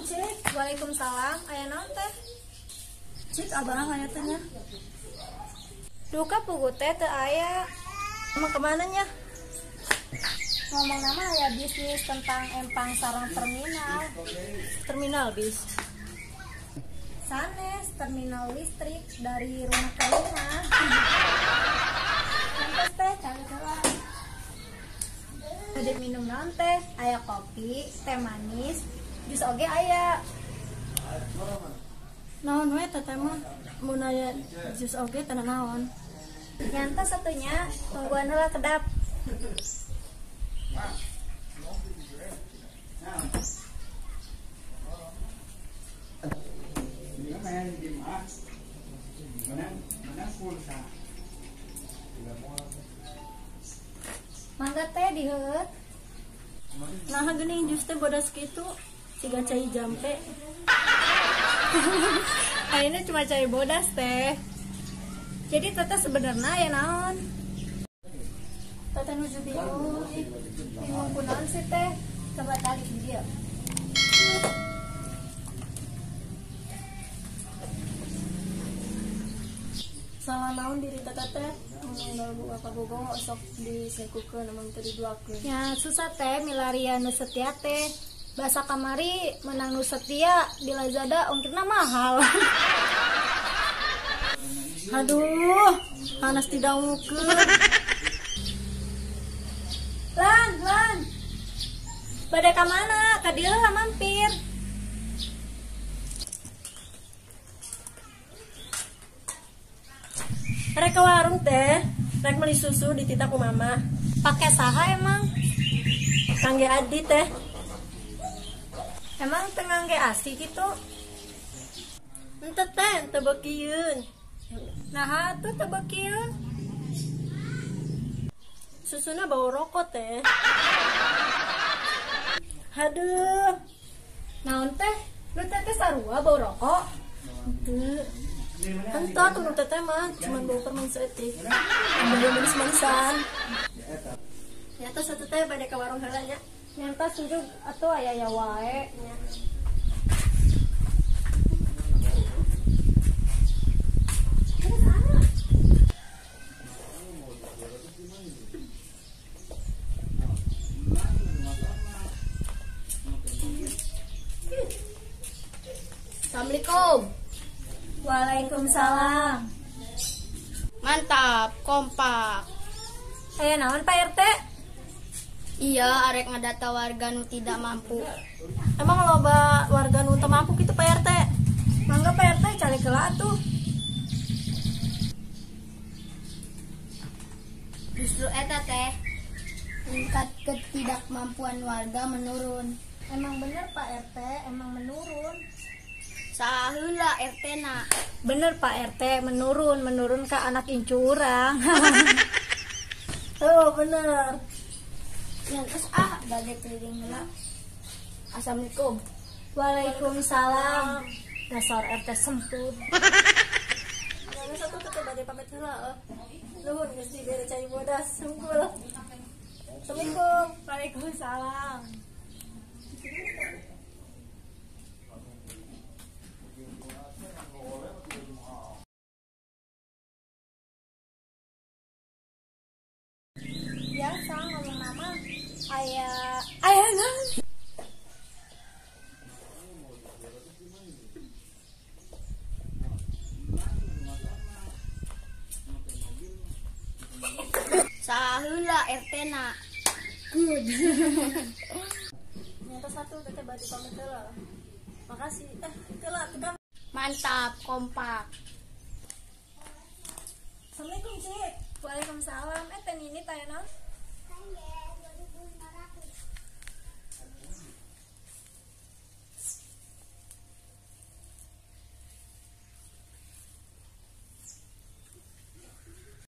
Assalamualaikum, Cik. Waalaikumsalam. Aya naon teh? Cik, abang aya teh nya. Duka pugu teh teu aya. Emang kemana nya? Ngomong nama aya bisnis tentang empang sarang terminal. Terminal bis. Sanes terminal listrik dari rumah ke rumah. Lantas teh cari heula. Ada minum naon teh? Aya kopi, teh manis, jus oge aya. Naon we teteh mah mun aya jus oge teh naon? Nyantos satunya, tungguan heula kedap. Mangga teh diheueut. Nah geuning jus teh bodas kitu, siga cai jampe. Ayeuna cuma cai bodas teh. Jadi teteh sebenarnya ya naon? Teteh nuju bingung. Bingung kunaon sih teh? Coba tarik dia. Salah naon diri teteh teh? Mun buka kabogoh sok disekukeun emang teu diduakeun. Ya susah teh milarian nu setia teh. Bahasa kamari menang nu setia di Lazada ongkirna mahal. Aduh, panas didangukeun. Lan, lan. Bade ka mana? Ka dieu lah mampir. Rek ke warung teh, rek meuli susu dititah ku mama. Pake saha emang? Kangge adi teh. Emang teu ngangge asi gitu? Henteu teh, teu beukieun. Naha atuh teu beukieun? Susuna bau rokok teh. Aduh. Naon teh? Lu teh sarua bau rokok? Henteu. Henteu tuh nu teteh mah cuman bau permen saeutik. Bau manis-manisan. Nyata satu teh bade ka warung heula nya. Nyata sujuk atuh aya ya wae nya. Assalamualaikum. Waalaikumsalam. Mantap, kompak. Aya naon Pak RT? Iya, arek ngadata warga nu tidak mampu. Emang loba warga nu teu mampu kitu Pak RT? Mangga Pak RT calik heula atuh. Justru eta teh tingkat ketidakmampuan warga menurun. Emang bener Pak RT, emang menurun. Saheula RT na. Bener Pak RT, menurun, menurun ke anak incu urang. Oh bener. Nyantos ah, bade keliling heula. Assalamualaikum. Waalaikumsalam. Dasar RT semput. Nyantos atuh teh bade pamit heula. Nuhun geus dibere cai bodas sungkul. Assalamualaikum. Waalaikumsalam. Biasa ngomong nama aya aya naon? Saheula RT na. Good. Nyata satu teteh bade pamit heula. Makasih. Heula tukang. Mantap, kompak. Assalamualaikum, Cik. Waalaikumsalam. Teh Nini teh naon?